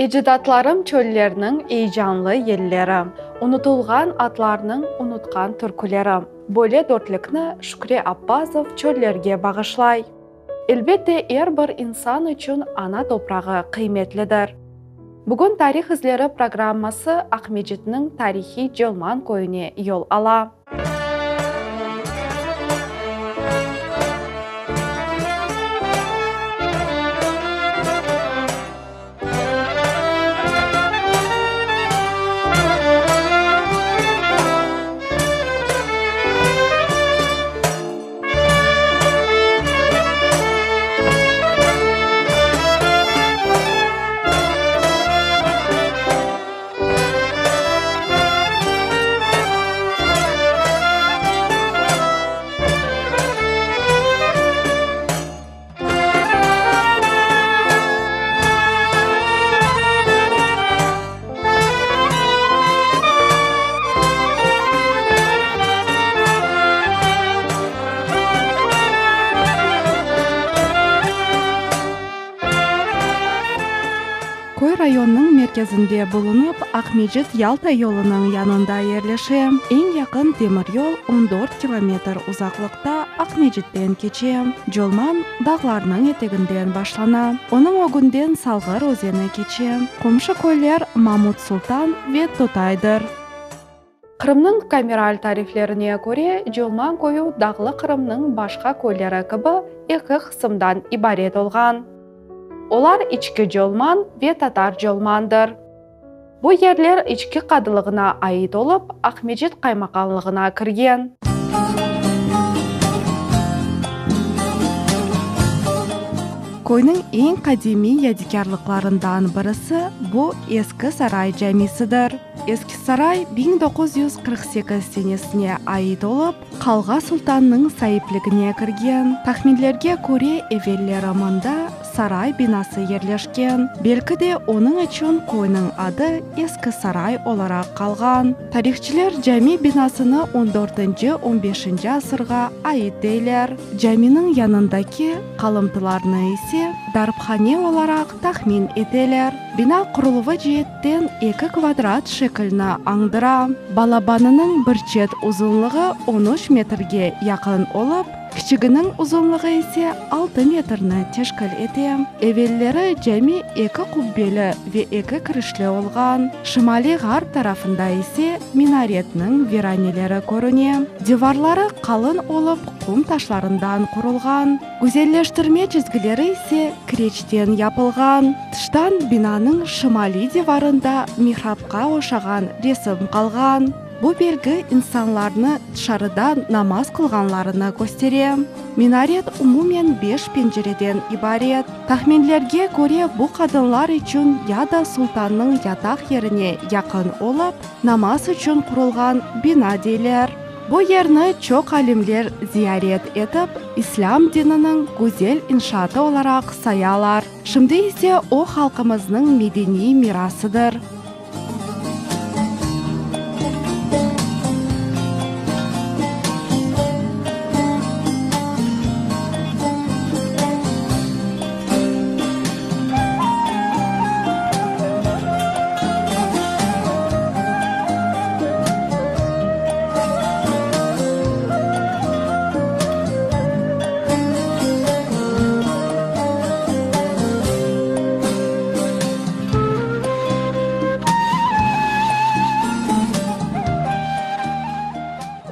Ecdatlarım çöllerniñ eyecanlı yelleri, Unutılğan atlarnıñ unutqan türküleri. Böyle dörtlikni Şükri Appazov çöllerge bağışlay. Elbette, er bir insan içün ana toprağı qıymetlidir. Bugün Tarih izleri programması Aqmecitniñ tarihiy Colman köyüne yol ala. Köy rayonnıñ merkezinde bulunıp, Aqmecit-Yalta yolunıñ yanında yerleşe. Eñ yaqın demiryol on dört kilometr uzaqlıqta Aqmecitten keçe. Colman dağlarnıñ eteginden başlana. Onıñ ögünden Salğır özeni keçe. Qomşu köyler Mamut Sultan ve Totaydır. Qırımnıñ kameral tariflerine köre, Colman köyü dağlı Qırımnıñ başqa köyleri kibi eki qısımdan ibaret olğan. Olar İçki Colman ve Tatar Colmandır. Bu yerler İçki qadılığına ait olıp, Aqmecit qaymaqanlığına kirgen. Köyniñ eñ qadimiy yadikârlıqlarından birisi bu Eski Saray camisidir. Eski Saray 1948 senesine ait olıp, Qalğa sultannıñ saipligine kirgen. Tahminlerge köre, evelleri mında saray binası yerleşken. Belki de onıñ içün köyniñ adı Eski Saray olaraq qalğan. Tarihçiler cami binasını on dörtünci, on beşinci asırğa ait deyler. Caminiñ yanındaki qalımtılarnı ise darphane olaraq tahmin eteler. Bina quruluvı ceetten eki kvadrat şekilni añdıra. Balabanınıñ bir çet uzunlığı on üç metrge yaqın olıp, kiçiginiñ uzunlığı ise altı metrni teşkil ete. Evelleri cami eki qubbeli ve eki kirişli olğan. Şimaliy-ğarp tarafında ise minaretniñ viraneleri körüne. Divarları qalın olıp, qum taşlarından qurulğan. Güzelleştirme çizgileri ise kireçten yapılğan. Tıştan binanıñ şimaliy divarında mihrapqa oşağan resim qalğan. Bu belgi insanlarnı tışarıda namaz qılğanlarını köstere. Minaret umumen beş pencereden ibaret. Tahminlerge köre, bu qadınlar içün ya da sultannıñ yataq yerine yaqın olıp, namaz içün qurulğan bina deyler. Bu yerni çoq alimler ziyaret etip, İslâm dininiñ güzel inşaatı olaraq sayalar. Şimdi ise o halqımıznıñ medeniy mirasıdır.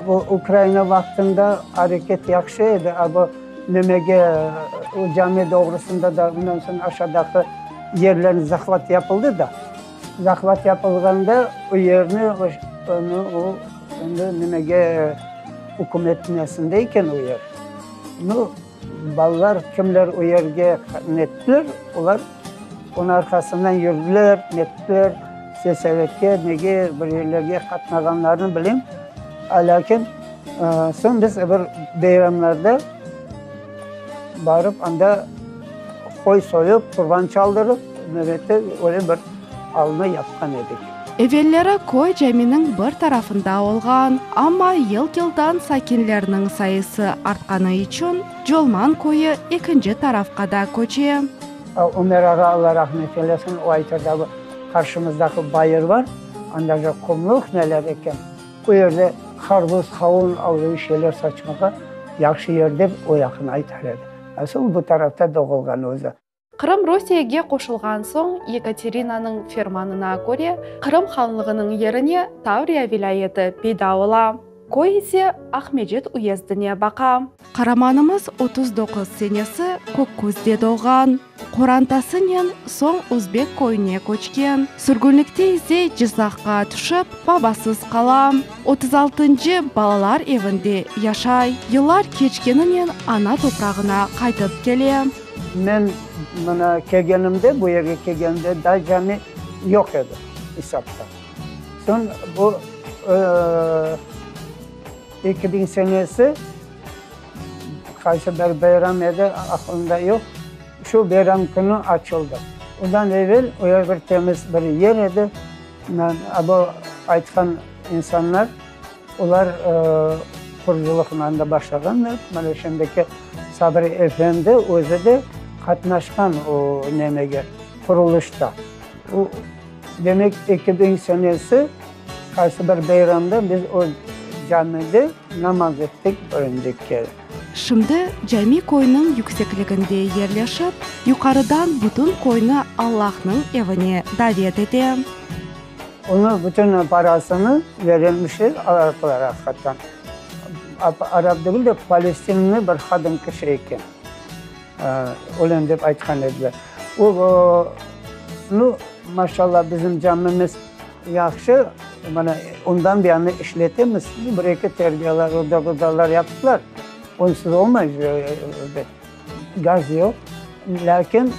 Bu Ukraina vaqtında areket yahşı edi, a bu nimege o cami doğrusında da ondan soñ aşağıdaki yerlerni zahvat yapıldı da. Zahvat yapılğanda o yerni onı o endi nimege ükümet nesinde eken o yer. Nu, balalar kimler o yerge nettiler, olar onıñ arqasından yürdiler, nettiler, selsovetke, nege, bir yerlerge qatnağanlarını bilem. Lâkin soñ biz bir beyramlarda barıp anda qoy soyup, qurban çaldırıp, nevbette öyle bir alnı yapqan edik. Evelleri köy caminiñ bir tarafında olğan, amma yıl-yıldan sakinlerniñ sayısı artqanı içün Colman köyü ekinci tarafqa da köçe. Ümer ağa, Alla rahmet eylesin, o aytırdı, bu qarşımızdaki bayır bar, anda bir qumluq neler eken, o yerde harbuz, qavun, avzı şeyler saçmağa yahşı yer dep o yaqın aytar edi. Asıl bu tarafta doğulğan özü. Qırım Rusiyege qoşulğan soñ, Yekaterinanıñ fermanına köre, Qırım hanlığınıñ yerine Tavriya vilâyeti peyda ola, köy ise Aqmecit uyezdine baqa. Qaramanımız 39 senesi Kökközde doğğan. Qorantasınen soñ Özbek köyüne köçken, sürgünlikte ise Cizaqqa tüşip, babasız qala. Otuz altıncı balalar evinde yaşay. Yıllar keçkeninen ana toprağına qaytıp kele. Men mına kelgenimde, bu yerge kelgenimde daa cami yoq edi esapta. Soñ bu 2000 senesi qaysı bir bayram edi, aqlımda yoq, şu bayram künü açıldı. Ondan evel o yer bir temiz bir yer edi. Bu aytqan insanlar, olar qurucılıqnı anda başlağanlar. Mana şimdiki Sabri efendi özü de qatnaşqan o nemege, qurulışta. O, demek, 2000 senesi qaysı bir bayramda biz o camide namaz ettik birinci kere. Şimdi cami köyniñ yüksekliginde yerleşip, yuqarıdan bütün köyni Allahnıñ evine davet ete. Onı bütün parasını verilmişler araplar aqattan. Arap degil de, palestinli bir qadın kişi eken. Öyle dep aytqan ediler. O, nu, maşallah, bizim camimiz yahşı, mana ondan bu yana işletemiz. Bir-eki terbiyalar, oda-budalar yaptılar. Onsuz olmay, gaz yoq. Lâkin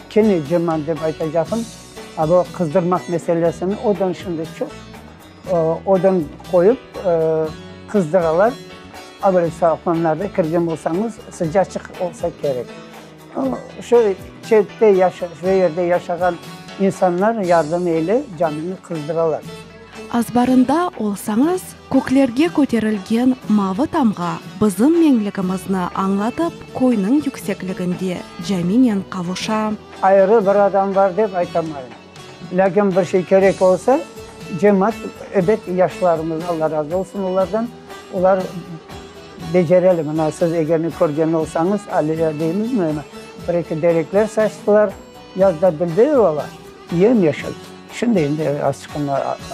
kene cemaat dep aytacaqım, a bu qızdırmaq meselesini odun şimdi çoq, odun qoyıp qızdıralar. A böyle salqınlarda kirgen bolsañız, sıcaçıq olsa kerek. Şu çette yaşa, şu yerde yaşağan insanlar yardım ile camini qızdıralar. Azbarında olsañız, köklerge köterilgen mavı tamğa bizim meñligimizni añlatıp, köyniñ yüksekliginde caminen qavuşa. Ayrı bir adam bar dep aytamayım. Lâkin bir şey kerek olsa, cemaat, ebet, yaşlarımız, Alla razı olsun olardan, olar becereler. Mına siz eger ne körgen olsañız, Aliya deymizmi, bir-eki derekler saçtılar, yazda dülber ola. Yem-yeşil. Şimdi endi azçıqın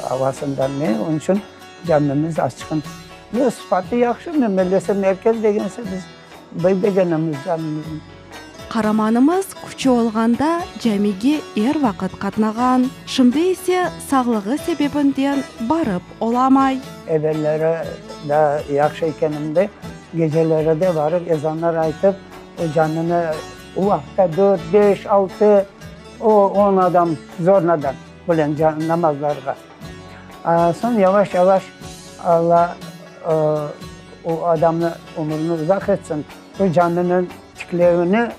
avasından ne, onıñ içün camimiz azçıqın. Yoq, sıfatı yahşı, men bellesem, merkez degense biz pek begenemiz camimizni. Qaramanımız küçü olğanda camige er vaqıt qatnağan, şimdi ise sağlığı sebebinden barıp olamay. Evelleri daa yahşı ekenimde geceleri de barıp ezanlar aytıp, o camini o vaqıtta dört, beş, altı, O on adam zornadan bilen namazlarğa. Soñ yavaş-yavaş Alla o adamnı ömürini uzaq etsin, bu caminiñ tiklevini,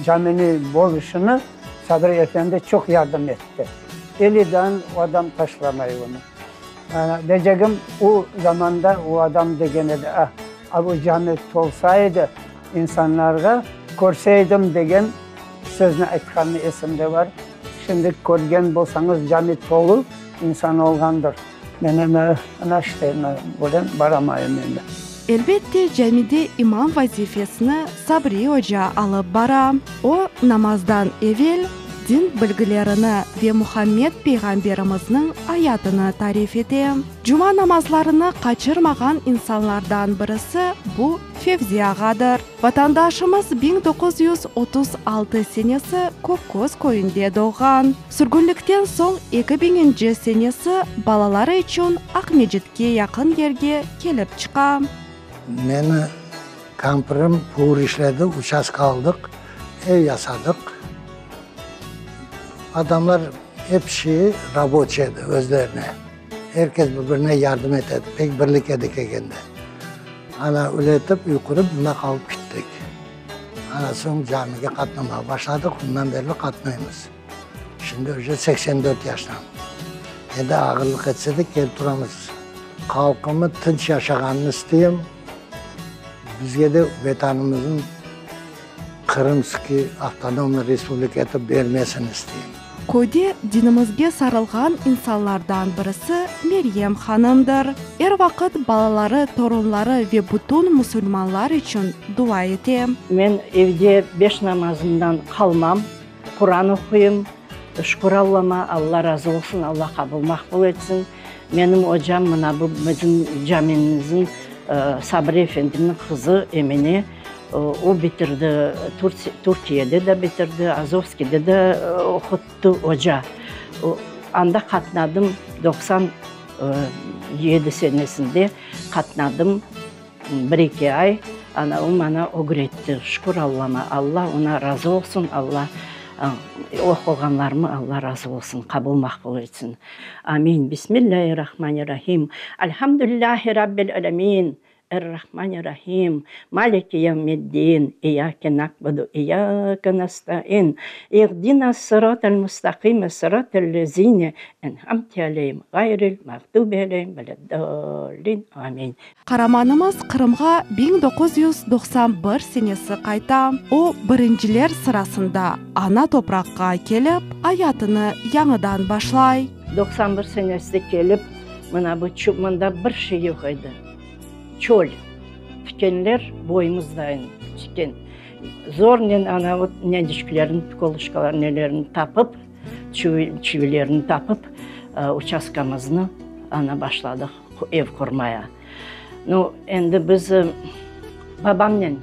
camini boluşını Sabri efendi çoq yardım etti. Elidan o adam taşlamay onı. Deycegim, o zamanda o adam degen edi, ah, a bu cami tolsa edi, insanlarğa körseydim degen Sözni aytqanı esimde bar. Şimdi körgen bolsañız, cami tolu insan olğandır. Men emi, ana işte, böyle baramayım endi. Elbette, camide imam vazifesini Sabri oca alıp bara. O, namazdan evel din bilgilerini ve Muhammed peyğamberimizniñ ayatını tarif ete. Cuma namazlarını qaçırmağan insanlardan birisi bu Fevzi ağadır. Vatandaşımız 1936 senesi Kökköz köyünde doğğan. Sürgünlikten soñ eki biñinci senesi balaları içün Aqmecitke yaqın yerge kelip çıqa. Meni kampirim pur işledi, uçastka aldıq, ev yasadıq. Adamlar episi raboçiy edi özlerine. Er kes bir-birine yardım ete edi, pek birlik edik ekende. Ana, öyle etip, üy qurıp, mında qalıp kittik. Ana, soñ camige qatnamağa başladıq, ondan berli qatnaymız. Şimdi uje 84 yaştam. Endi ağırlıq etse de, kelip turamız. Halqımı tınç yaşağanını isteyim. Bizge de Vetanımıznıñ. Qırımskiy avtonomnıy respublika etip bermesini isteyim. Köyde dinimizge sarılğan insanlardan birisi Meryem hanımdır. Er vaqıt balaları, torunları ve bütün musulmanlar içün dua ete. Men evde beş namazından qalmam, Quran oquyım, şükür Allama, Alla razı olsun, Alla qabul maqbul etsin. Menim ocam mına bu bizim camimizniñ Sabri efendiniñ qızı Emine, o bitirdi, Türkiyede de bitirdi, Azovskiyde de oquttı oca. Anda qatnadım, 97 senesinde qatnadım bir-eki ay, ana o maña ögretti. Şükür Allama, Alla oña razı olsun, Alla oquğanlarımı Alla razı olsun, qabul maqbul etsin. Amin. Bismillâirrahmanirrahim. Elhamdülillâhi Rabbil âlemin. Er-Rahmanir-Rahim. Maliki yevmiddin. İyyâke na'budu, iyyâke nesta'in. İhdinas-sıratal-mustaqim, sıratal-lezîne en'amte aleyhim, ğayril mağdubi aleyhim veled-dâllin. Amin. Qaramanımız Qırımğa 1991 senesi qayta. O, birinciler sırasında ana topraqqa kelip, ayatını yañıdan başlay. 91 senesinde kelip, mına bu mında bir şey yoq edi. Çöl, tikenler boyumızdayın tiken. Zornen ana o neciçiklerini, kolışkalar nelerini tapıp, çivilerini tapıp, uçastkamıznı ana başladıq ev qurmaya. Nu, endi biz babamnen,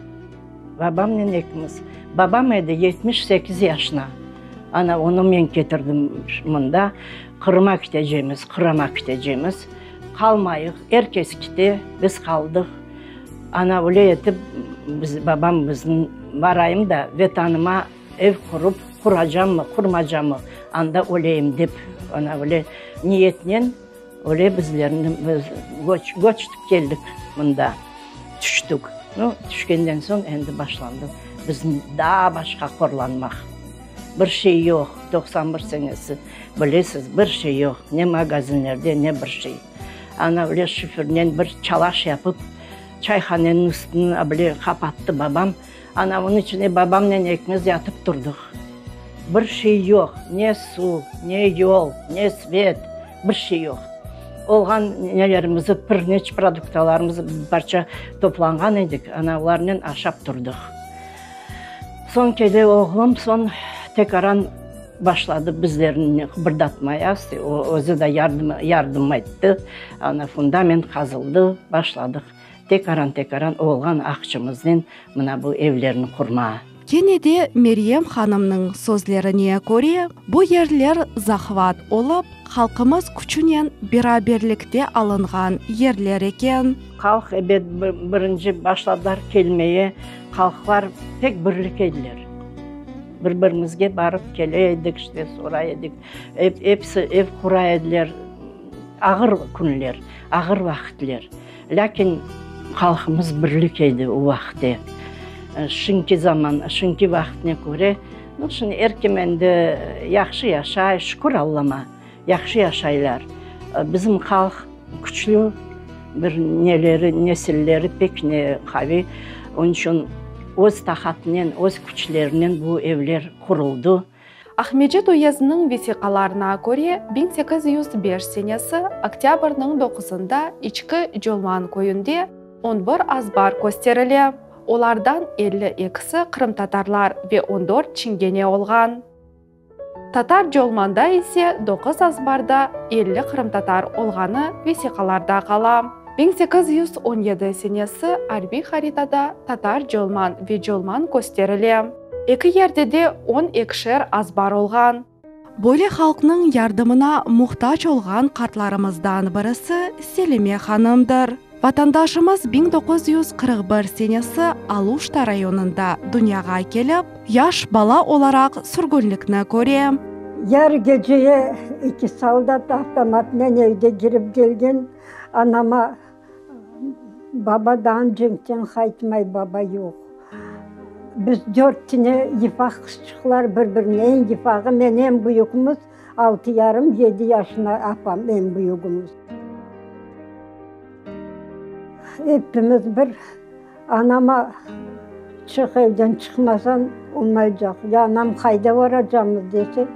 babamnen ekimiz, babam edi 78 yaşına, ana onı men ketirdim mında, Qırıma ketecemiz, Qırıma ketecemiz, qalmayıq, er kes kete, biz qaldıq. Ana öyle etip, biz, babam bizni, barayım da, Vetanıma ev qurup, quracammı, qurmacammı, anda öleyim dep, ana öyle niyetnen. Öyle bizlerni biz göç, göçtük keldik mında, tüştük. Nu, tüşkenden soñ endi başlandı bizim daa başqa qorlanmaq. Bir şey yoq, 91 senesi, bilesiz, bir şey yoq, ne magazinlerde, ne bir şey. Ana öyle şifernen bir çalaş yapıp, çayhaneniñ üstüni bile qapattı babam. Ana onıñ içinde babamnen ekimiz yatıp turdıq. Bir şey yoq, ne suv, ne yol, ne svet, bir şey yoq. Olğan nelerimizi, pirniç, produktalarımızı bir parça toplanğan edik, ana olarnen aşap turdıq. Soñ kele oğlum, soñ tekaran başladı bizlerni qıbırdatmaya, o özü de yardım, yardım etti. Ana fundament qazıldı, başladıq. Tekaran-tekaran olğan aqçımıznen mına bu evlerni qurma. Kene de Meryem hanımnıñ sözlerine köre, bu yerler zahvat olıp, halqımız küçünen beraberlikte alınğan yerler eken. Halq, ebet, birinci başladılar kelmeye, halqlar pek birlik ediler. Bir-birimizge barıp kele edik, işte, soray edik, episi ev qura ediler. Ağır künler, ağır vaqıtler. Lâkin halqımız birlik edi o vaqıtte. Şimdiki zaman, şimdiki vaqıtına köre, nu, şimdi er kim endi yahşı yaşay, şükür Allama, yahşı yaşaylar. Bizim halq küçlü, bir neleri, nesilleri pek ne qaviy. Onıñ içün öz taqatınen, öz küçlerinen bu evler quruldı. Aqmescit uyezdiniñ vesiqalarına köre, 1805 senesi oktâbrniñ doquzında İçki Colman köyünde on bir azbar kösterile, olardan elli ekisi qırımtatarlar ve on dört çingene olğan. Tatar Colmanda ise doquz azbarda 50 qırımtatar olğanı vesiqalarda qala. 1817 senesi arbiy haritada Tatar Colman ve Colman kösterile. Eki yerde de on ekişer azbar olğan. Böyle halqnıñ yardımına muhtac olğan qartlarımızdan birisi Selime hanımdır. Vatandaşımız 1941 senesi Aluşta rayonında dünyağa kelip, yaş bala olaraq sürgünlikni köre. Yarı geceye eki soldat avtomatnen evge kirip kelgen, anama Baba daa cenkten qaytmay, baba yoq. Biz dört tine yıfaq qızçıqlar, bir-birine eñ yıfağı men, eñ büyükmiz, altı yarım, yedi yaşına apam eñ büyügimiz. Epimiz bir anama. Çıq evden çıqmasañ olmaycaq. Ya anam qayda baracamız dese,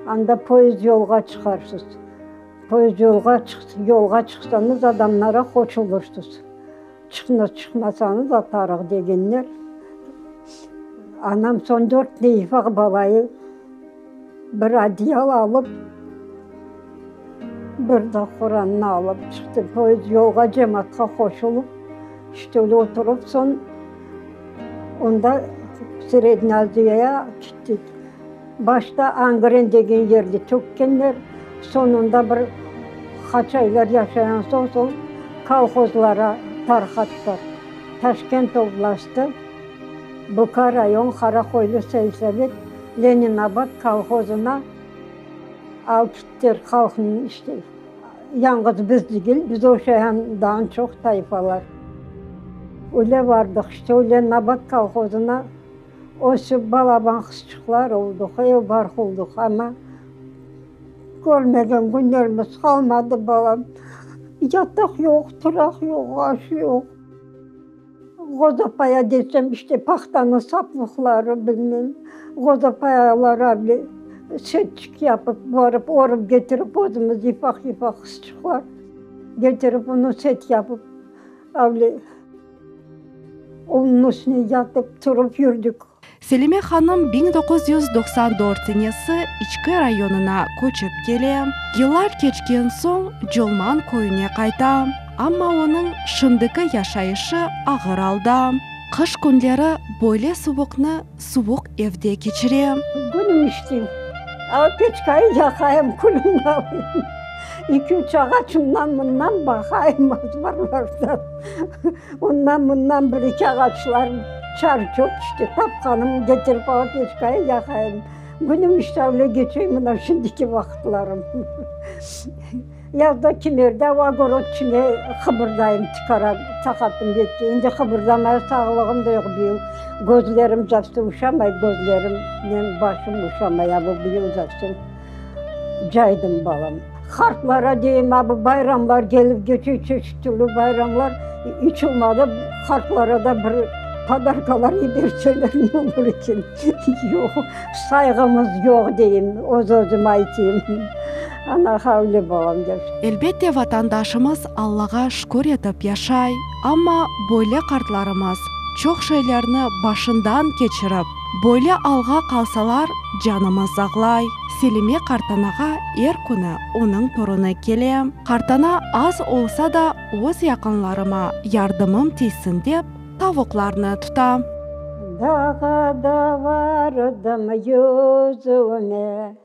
anda poyezd yolğa çıqarsız. Poyezd yolğa yolğa çıqsañız adamlara qoşulırsız. Çıqıñız, çıqmasañız atarıq degenler. Anam soñ dört neyfaq balayı bir adyal alıp, bir de Qurannı alıp çıqtı. Poyezd yolğa cemaatqa qoşulıp, işte öyle oturıp soñ onda Srednâ-Aziyaya kettik. Başta Angren degen yerde tökkenler, soñunda bir qaç aylar yaşayan soñ, soñ kolhozlara tarqattılar. Taşkent oblastı, Buka rayon, Qaraqoylu selsovet, Leninabad kolhozına alıp kittiler halqnıñ işte, yañğız biz degil, biz oşayan daa çoq tayfalar. Öyle bardıq işte, o Leninabad kolhozına. Ösip balaban qızçıqlar olduq, ev-barq olduq, amma körmegen künlerimiz qalmadı, balam. Yataq yoq, turaq yoq, aş yoq. Ğozapaya desem, işte, pahtanıñ saplıqları, bilmem, ğozapayalar avle setçik yapıp, barıp örüp ketirip özümiz yıfaq-yıfaq qızçıqlar ketirip, onı set yapıp, avle. Onıñ üstüne yatıp, turıp yürdik. Selime hanım 1994 senesi İçki rayonına köçip kele. Yıllar keçken soñ Colman köyüne qayta. Amma onıñ şimdiki yaşayışı ağır alda. Qış künleri böyle suvuqnı suvuq evde keçire. Künüm işte, a peçkayı yaqayım, külümni alayım. İki-üç ağaç ondan-bundan baqayım azbarlardan. Ondan-bundan bir-eki ağaçlar, çar-çöp işte tapqanım ketirip a peçkayı yaqayım. Künüm işte öyle keçey mına şimdiki vaqıtlarım. Yazda kimerde ogorod içine qıbırdayım, tikaram, taqatım yetse. Endi qıbırdamaya sağlığım da yoq bıyıl. Közlerim zafse uşamay, közlerim, nem başım uşamay, a bu bıyıl zafse caydım balam. Qartlara deyim, a bu bayramlar kelip keçe, çeşit türlü bayramlar, iç olmadı qartlara da bir podarkalar yiberseler ne olur eken. Yoq, sayğımız yoq deyim, öz-özüm aytayım. Ana havli balam der. Elbette vatandaşımız Allağa şükür etip yaşay, amma böyle qartlarımız çoq şeylerni başından keçirip, böyle alğa qalsalar canımız ağlay. Selime qartanağa er künü onıñ torunı kele. Qartana az olsa da öz yaqınlarıma yardımım tiysin dep, tavuqlarnı tuta. Dağa da vardım yüzüme,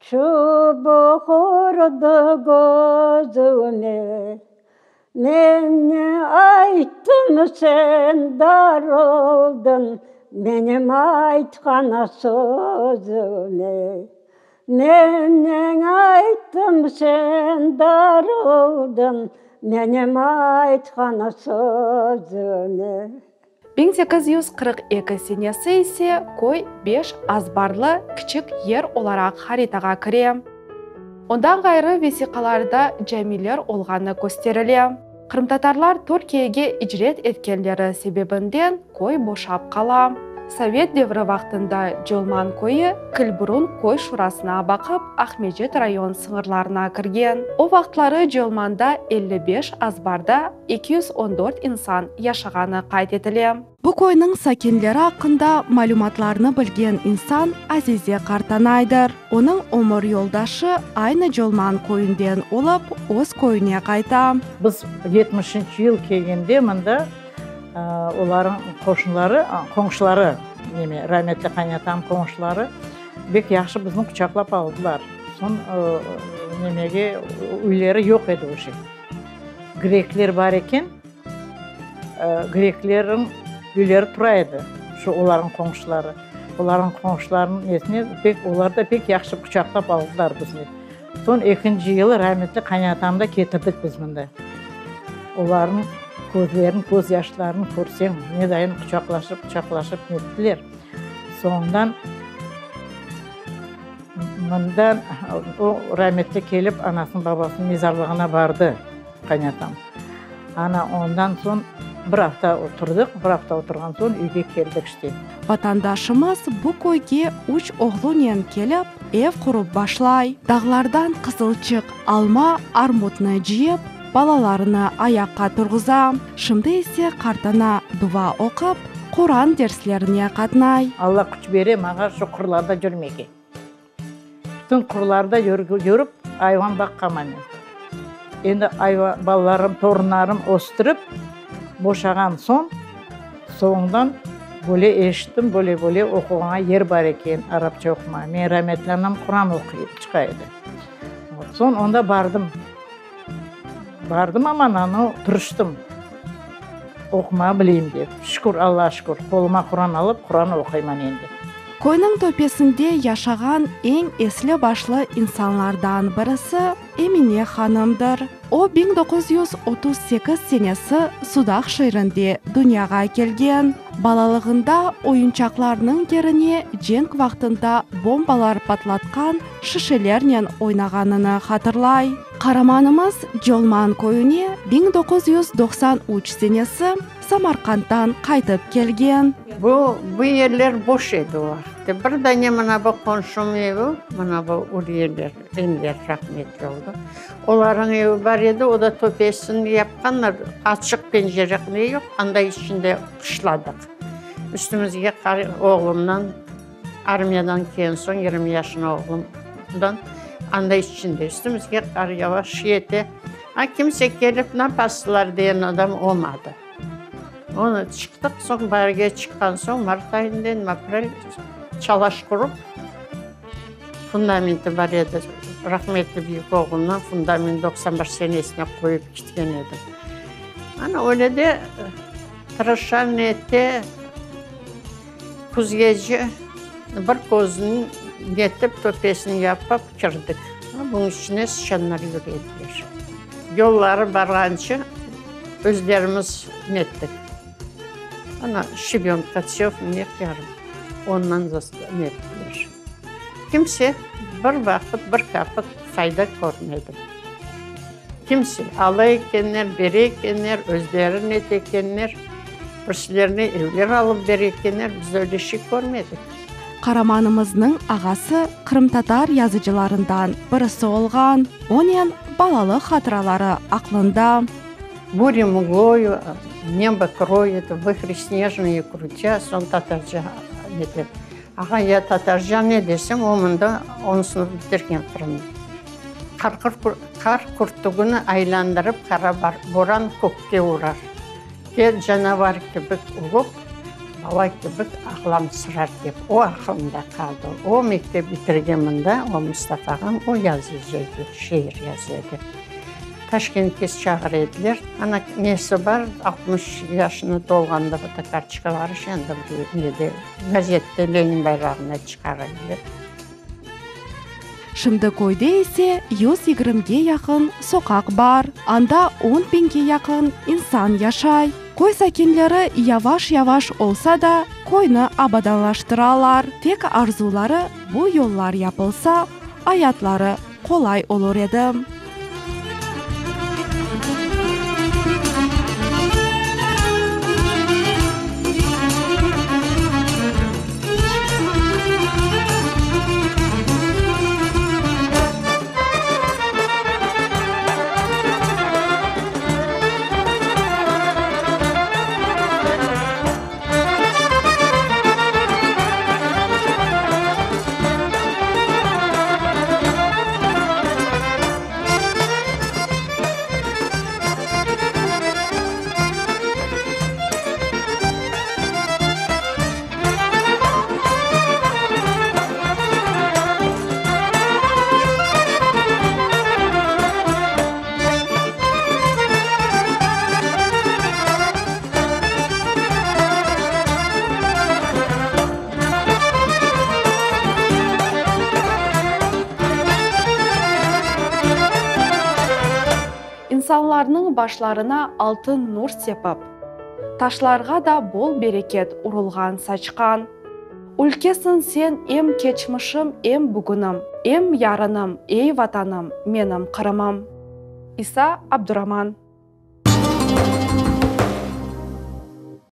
Çubuq urdı közüme, Men ne ayttım, sen darıldıñ, Menim aytqan sözüme. Men ne ayttım, sen darıldıñ, Menim aytqan sözüme. 1842 senesi ise köy beş azbarlı kiçik yer olaraq haritağa kire. Ondan ğayrı vesiqalarda camiler olğanı kösterile. Qırımtatarlar Türkiyege icret etkenleri sebebinden köy boşap qala. Sovet devri vaqtında Colman köyü Kilburun köy şurasına baqıp Aqmescit rayon sıñırlarına kirgen. O vaqıtları Colmanda 55 azbarda 214 insan yaşağanı qayd etile. Bu köyniñ sakinleri aqqında malümatlarnı bilgen insan Azize qartanaydır. Onıñ ömür yoldaşı aynı Colman köyünden olıp, öz köyüne qayta. Biz yetmişinci yıl kelgende mında olarnıñ qoşunları, qoñşuları, neme, rametli qaynatam qoñşuları bek yahşı bizni quçaqlap aldılar. Soñ nemege üyleri yoq edi uje. Grekler bar eken, greklerniñ üyleri tura edi, şu olarnıñ qoñşuları. Olarnıñ qoñşularınıñ nesine pek, olar da pek yahşı quçaqlap aldılar bizni. Soñ ekinci yılı rametli qaynatamnı da ketirdik biz mında. Olarnıñ közlerin, köz yaşlarını körseñ, ne dayın quçaqlaşıp, quçaqlaşıp nettiler. Soñundan mından o rametli kelip anasınıñ, babasınıñ mezarlığına bardı qaynatam. Ana, ondan soñ. Bir afta oturdıq, bir afta oturğan soñ üyge keldik işte. Vatandaşımız bu köyge üç oğlunen kelip, ev qurıp başlay. Dağlardan qızılçıq, alma, armutnı cıyıp, balalarını ayaqqa turğuza. Şimdi ise qartana dua oqup, Quran derslerine qatnay. Alla küç bere maña şu qırlarda cürmege. Bütün qırlarda yürip, ayvan baqqanman men. Endi ayvan, balalarım, torunlarım östürip, boşağan soñ, soñundan böyle eşittim, böyle-böyle oquğanğa yer bar eken, arapça oqumağa. Men rametli anam Quran oquy, çıqa edi. Soñ onda bardım. Bardım aman, anı tırıştım, oqumağa bileyim dep. Şükür, Allağa şükür, qoluma Quran alıp, Quran oquyman endi. Köyniñ töpesinde yaşağan eñ esli-başlı insanlardan birisi Emine hanımdır. O, 1938 senesi Sudaq şeerinde dünyağa kelgen. Balalığında oyunçaqlarnıñ yerine cenk vaqtında bombalar patlatqan şişelernen oynağanını hatırlay. Qaramanımız Colman köyüne 1993 senesi Samarqanddan qaytıp kelgen. Bu, bu yerler boş edi o vaqıtte. Bir dane mına bu qonşum evi, mına bu Uriyeler, Enver rahmetli oldı. Olarnıñ evi bar edi, o da töpesini yapqanlar, açıq pencere ne yoq, anda içinde qışladıq. Üstümizge qar, oğlumnan Armiyadan kelgen soñ, 20 yaşına oğlumdan, anda içinde üstümizge qar yava, şiete. A kimse kelip, napasılar degen adam olmadı. Onı çıqtıq, soñ baarge çıqqan soñ, mart ayında, aprel, çalaş qurıp, fundamenti bar edi, rahmetli büyük oğlumdan fundament 91 senesine qoyıp ketken edim. Ana öyle de tırışa, nete. Küzgece bir közüni netip, töpesini yapıp kirdik. Bunıñ içine sıçanlar yüre ediler. Yolları barğance özlerimiz nettik. Ana, şebenka, çöp, ne yarım, ondan nettiler. Kimse bir vaqıt bir kapik fayda körmedi. Kimse ala ekenler, bere ekenler, özleri net ekenler, birisilerine evler alıp bere ekenler, biz öyle şey körmedik. Qaramanımıznıñ ağası qırımtatar yazıcılarından birisi olğan, onen balalıq hatıraları aqlında. Burya mgloyu nebo kroyit, vıhri snejnıye krutya, soñ tatarca nete. Ağa, ya tatarca ne desem, o mında on sınıf bitirgen Qırımda. Qar kürtügini aylandırıp qara boran kökke urar. Kel canavar kibi ulup, bala kibi ağlamsırar dep, o aqılımda qaldı. O mektep bitirgen mında, o Mustafa ağam, o yazıcı edi, şiir yaza edi. Taşkentke çağıra ediler. Ana, nesi bar, 60 yaşını dolğanda fotokartoçkaları şimdi bir nede, gazette Lenin bayrağında çıqara ediler. Şimdi köyde ise 120-ge yaqın soqaq bar, anda on biñge yaqın insan yaşay. Köy sakinleri yavaş-yavaş olsa da, köyni abadanlaştıralar. Tek arzuları, bu yollar yapılsa, ayatları qolay olur edi. İnsanlarnıñ başlarına altın nur sepip, taşlarğa da bol bereket urulğan saçqan. Ülkesiñ sen em keçmişim, em bugünim, em yarınım, ey Vatanım, menim Qırımım. İsa Abduraman.